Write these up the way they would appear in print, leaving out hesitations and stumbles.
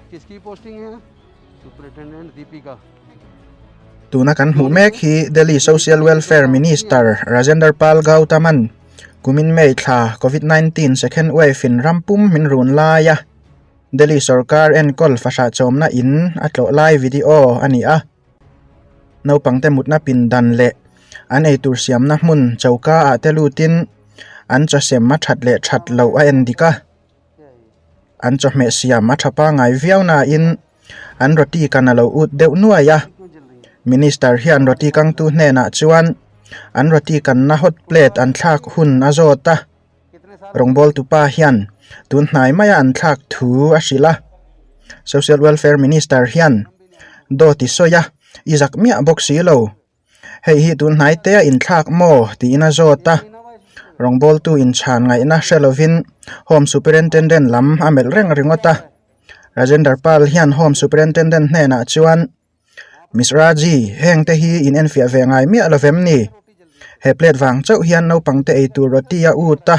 Kiski posting hai Superintendent Deepika. Tuna kan hmuh mek hi Delhi Social Welfare Minister Rajender Pal Gautam-a'n kumin May thla Covid 19 second wave in ram pum min run lai a, Delhi sorkar enkawl fahrah chawmna in a tlawh lai video a ni a. Naupangte mutna pindan leh an eitur siamna hmun choka ah te lutin an chawsem a that leh that loh a en dik a. An chawhmeh siam a tha pangai viau nain an roti kan a lo ut deuh nuai a minister hian roti kangtu hnenah chuan an roti kanna hot plate an thlak hun a zawt a rawngbawl tupa hian tun hnai maia an thlak thu a hrilh a social welfare minister hian dawt i sawi a i zak miah bawk si lo. Hei hi tun hnai te a inthlak maw tiin a zawt a, rawngbawltu inchhan ngaihna hre lovin Home Superintendent lam a melh reng ringawt a. Rajender Pal hian Home Superintendent hnenah chuan, Mishra ji, heng te hi in enfiah ve ngai miah lovem ni? He plate vang chauh hian naupang te eitur roti a ut a,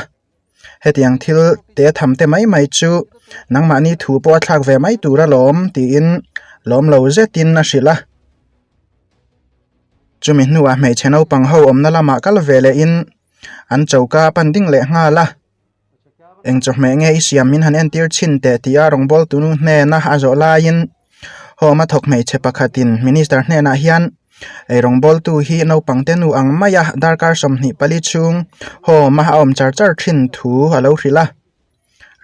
hetiang thil te tham te mai mai chu nangmahni thu pawh a thlak ve mai tur alawm tiin lawm lo zetin a hrilh a. Chumi hnuah hmeichhe naupang ho awmna lamah kal ve lehin an choka a pan ding leh nghal a. Eng chawhmeh nge i siam min han entir chhin teh tia rawngbawltu nu hnena a zawh laiin home a thawk hmeichhe pakhatin minister hnenah hian ei rawngbawltu hi naupangte nu ang maia darkar 24 chhung home a a awm char char thin thu a lo hrilh a.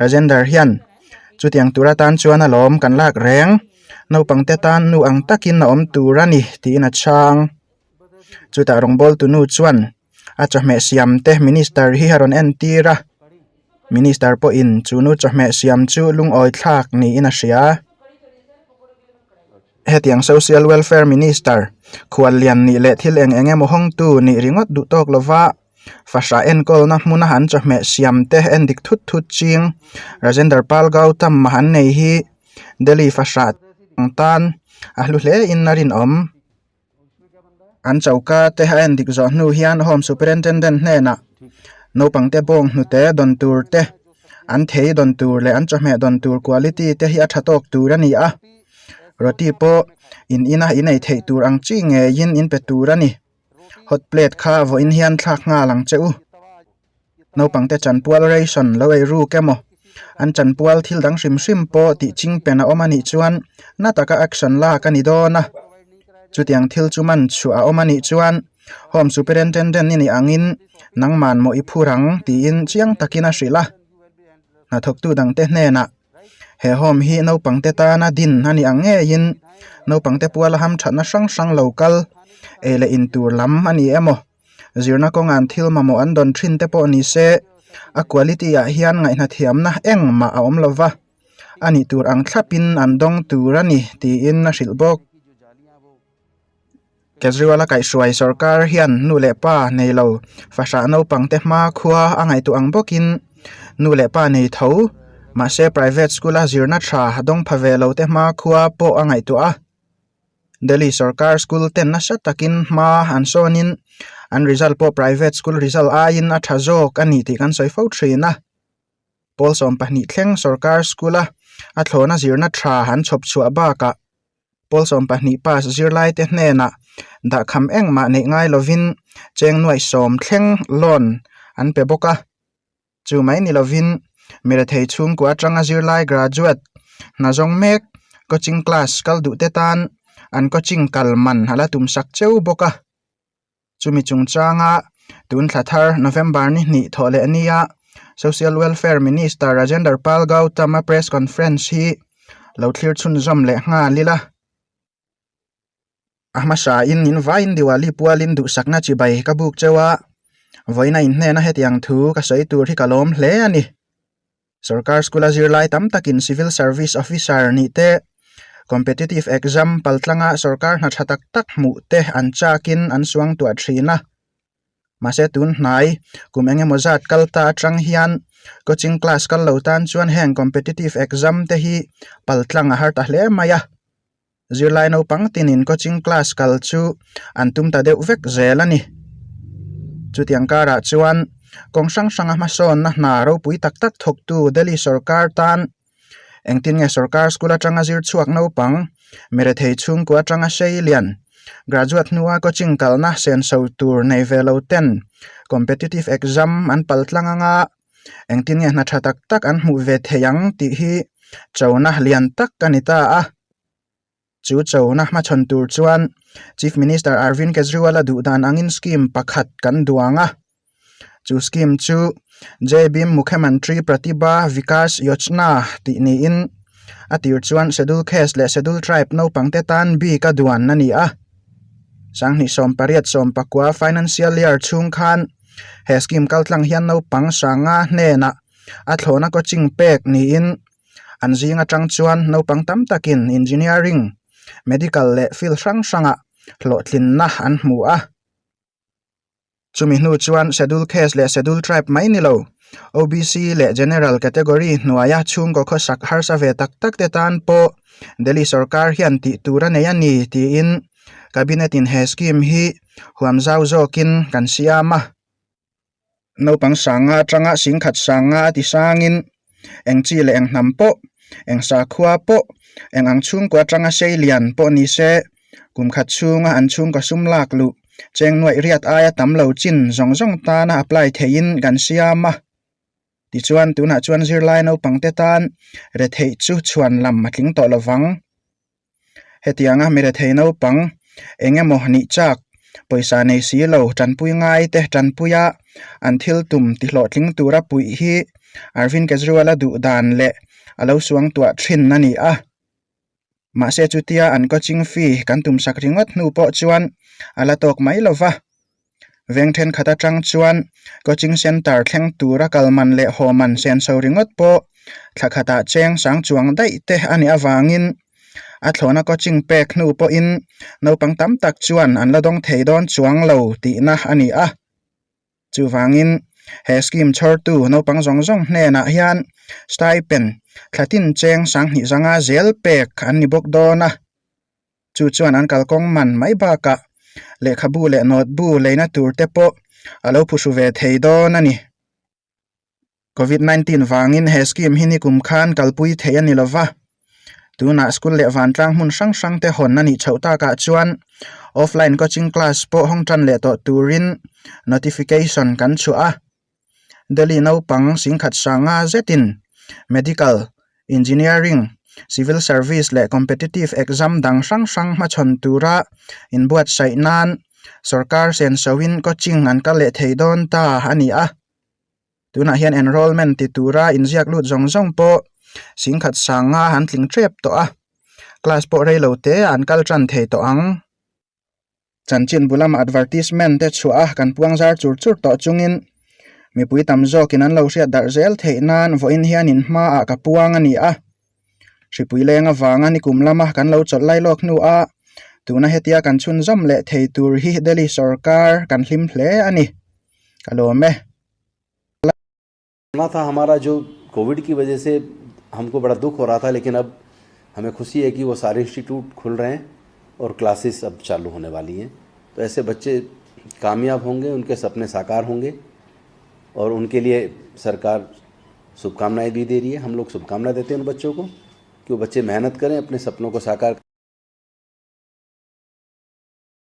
Rajender hian chutiang tur atan chuan a lawm kan lak reng naupangte tan nu ang takin a awm tur a ni tiin a chhang. Chutah rawngbawltu nu chuan a chawhmeh siam te minister hi a rawn entir a minister pawhin chu nu chawhmeh siam chu lungawi thlak niin a hria. Hetiang social welfare minister khuallian nih leh thil eng eng emaw hawngtu nih ringawt duh tawk lova Fahrah enkawlna hmuna an chawhmeh siam te en dik thut thut ching Rajender Pal Gautam an nei hi Delhi fahrah ang tan a hlu hle in a rinawm. An choka te a en dik zawh hnu hian Home Superintendent hnenah naupangte bawng hnute dawn tur te, an thei dawn tur leh an chawhmeh dawn tur quality te hi a tha tawk tur a ni a, roti pawh in ina in ei theih tur ang chi ngeiin in pe tur a ni. Hot plate kha vawiin hian thlak nghal ang che u. Naupangte chanpual ration lo ei ruk emaw an chanpual thil dang hrim hrim pawh tih ching pen a awm a nih chuan na taka action lak a ni dawn a. Chutiang thil chu man chhuah a awm a nih chuan Home Superintendent i nih angin nangman maw i phur ang tiin chiang takin a hrilh a. Hnathawktu dangte hnenah He home hi naupangte tana din a ni ang ngeiin naupangte puala hamthatna hrang hrang lo kal ei leh in tur lam a ni emaw zirna kawngah an thil mamawh an dawn thin te pawh ni se a quality ah hian ngaihnathiamna engmah a awm lova a nih tur ang thlapin an dawng tur a ni tiin a hrilh bawk. Kejriwal a kaihhruai sorkar hian nu leh pa nei lo fahrah naupangte hma khua a ngaihtuah ang bawkin nu leh pa nei tho mahse private school a zirna tha dawng pha ve lo te hma khua pawh a ngaihtuah a. Delhi sorkar school ten nasa takin hma an sawnin an result pawh private school result aiin a tha zawk a ni tih kan sawi fo thin a. Pawl 12 thleng sorkar school a a thlawhna zirna tha an chhawp chhuah bakah Pawl 12 pass zirlaite hnenah dahkham engmah neih ngai lovin cheng nuaih sawm thleng loan an pe bawk a. Chu mai ni lovin mirethei chhungkua atanga zirlai graduate hna zawng mek coaching class kal duhte tan an coaching kal man a la tumsak cheu bawk a. Chumi chungchanga tun thla thar November ni hnih thawh leh nia Social Welfare Minister Rajender Pal Gautam-a press conference hi lo thlir chhunzawm leh nghal ila. A hmasain in vaiin Diwali pualin duhsakna chibai ka buk cheu a, vawiina inhnena hetiang thu ka sawi tur hi ka lawm hle a ni. Sorkar school-a zirlai tam takin Civil Service Officer nih te, Competitive Exam paltlanga sorkar hna tha tak tak hmuh te an chakin an suang tuah thin a. Mahse tun hnai kum eng emaw zat kal ta atang hian coaching class kal lo tan chuan heng Competitive Exam te hi paltlang a har ta hle mai a. Zirlai naupang tinin coaching class kal chu an tum ta deuh vek zel a ni. Chutiang karah chuan kawng hrang hranga hmasawnna hna ropui tak tak thawktu Delhi sorkar tan. Engtin nge sorkar school atanga zir chhuak naupang, mirethei chhungkua atanga sei lian, graduate hnua coaching kalna senso tur nei ve lo ten competitive exam an pal tlang anga engtin nge hna tha tak tak an hmuh ve thei ang tih hi chona lian tak a ni ta a. Chu chona hmachhawn tur chuan Chief Minister Arvind Kejriwal-a duh dan angin scheme pakhat kan duang a. Chu scheme chu Jai Bhim Mukhyamantri Pratibha Vikas Yojna tih niin a tir chuan Schedule Caste leh Schedule Tribe naupangte tan bik a duan a ni a. 2018-19 Financial Year chhung khan he scheme kaltlang hian naupang sanga hnenah a thlawhna coaching pek niin An zing atang chuan naupang tam takin engineering, medical leh field hrang hrangah hlawhtlinna an hmu a. Chumi hnu chuan Schedule Caste leh Schedule Tribe mai ni lo, OBC leh General category hnuaia chhungkaw khawsak harsa ve tak tak te tan pawh Delhi sorkar hian tih tur a nei a ni tiin Cabinet in he scheme hi huam zau zawkin kan siam a. Naupang sanga atanga singkhat sanga a ti sangin eng chi leh eng hnam pawh, eng sakhua pawh, eng ang chhungkua atanga sei lian pawh ni se, kum khat chhunga an chhungkaw sum lak luh cheng nuaih riat aia tam lo chin zawng zawng tana apply theihin kan siam a. Tichuan tunah chuan zirlai naupangte tan retheih chu chhuan lam a tling tawh lovang. Hetianga mirethei naupang eng emaw nih chak pawisa nei si lo tanpui ngai te tanpuia an thil tum tihlawhtling tura puih hi Arvind Kejriwal-a duh dan leh a lo suang tuah thin a ni a. Mahse chutia an coaching fee kan tumsak ringawt hnu pawh chuan a la tawk mai lo va. Veng thenkhat atang chuan coaching centre thleng tura kal man leh haw man senso ringawt pawh thla khatah cheng sang chuang daih te a nih avangin a thlawhna coaching pek hnu pawhin naupang tam tak chuan an la dawng thei dawn chuang lo tihna a ni a. Chuvangin he scheme chhawrtu naupang zawng zawng hnenah hian stipend thla tin cheng sanghnih zanga zel pek an ni bawk dawn a. Chu chuan an kalkawng man mai bakah lehkhabu leh notebook leina tur te pawh a lo phuhru ve thei dawn a ni. Covid 19 vangin he scheme hi nikum khan kalpui theih a ni lova, tunah school leh vantlang hmun hrang hrang te hawn a nih chhoh takah chuan offline coaching class pawh hawng tan leh tawh turin notification kan chhuah a. Delhi naupang singkhat sanga zetin medical, engineering, civil service leh competitive exam dang hrang hrang hmachhawn tura inbuatsaih nan sorkar sensoin coaching an kal leh thei dawn ta a ni a. Tunah hian enrollment ti tura inziak lut zawng zawng pawh singkhat sanga an tling tep tawh a, class pawh reilo te an kal tan thei tawh ang. Chanchin bu lama advertisement te chhuah a kan puang zar chur chur tawh chungin mipui tam zawkin an lo hriat darh zel theih nan vawiin hianin hmaah ka puang a ni a. Hripui leng avanga nikum lama kan lo chawlh lai lawk hnu a tuna hetia kan chhunzawm leh thei tur hi Delhi sorkar kan hlim hle a ni. Ka lawm e. ना था हमारा जो कोविड की वजह से हमको बड़ा दुख हो रहा था लेकिन अब हमें खुशी है कि वो सारे इंस्टीट्यूट खुल रहे हैं और क्लासेस अब चालू होने वाली हैं तो ऐसे बच्चे कामयाब होंगे उनके सपने साकार होंगे और उनके लिए सरकार शुभकामनाएं भी दे रही है हम लोग शुभकामना देते हैं उन बच्चों को कि वो बच्चे मेहनत करें अपने सपनों को साकार।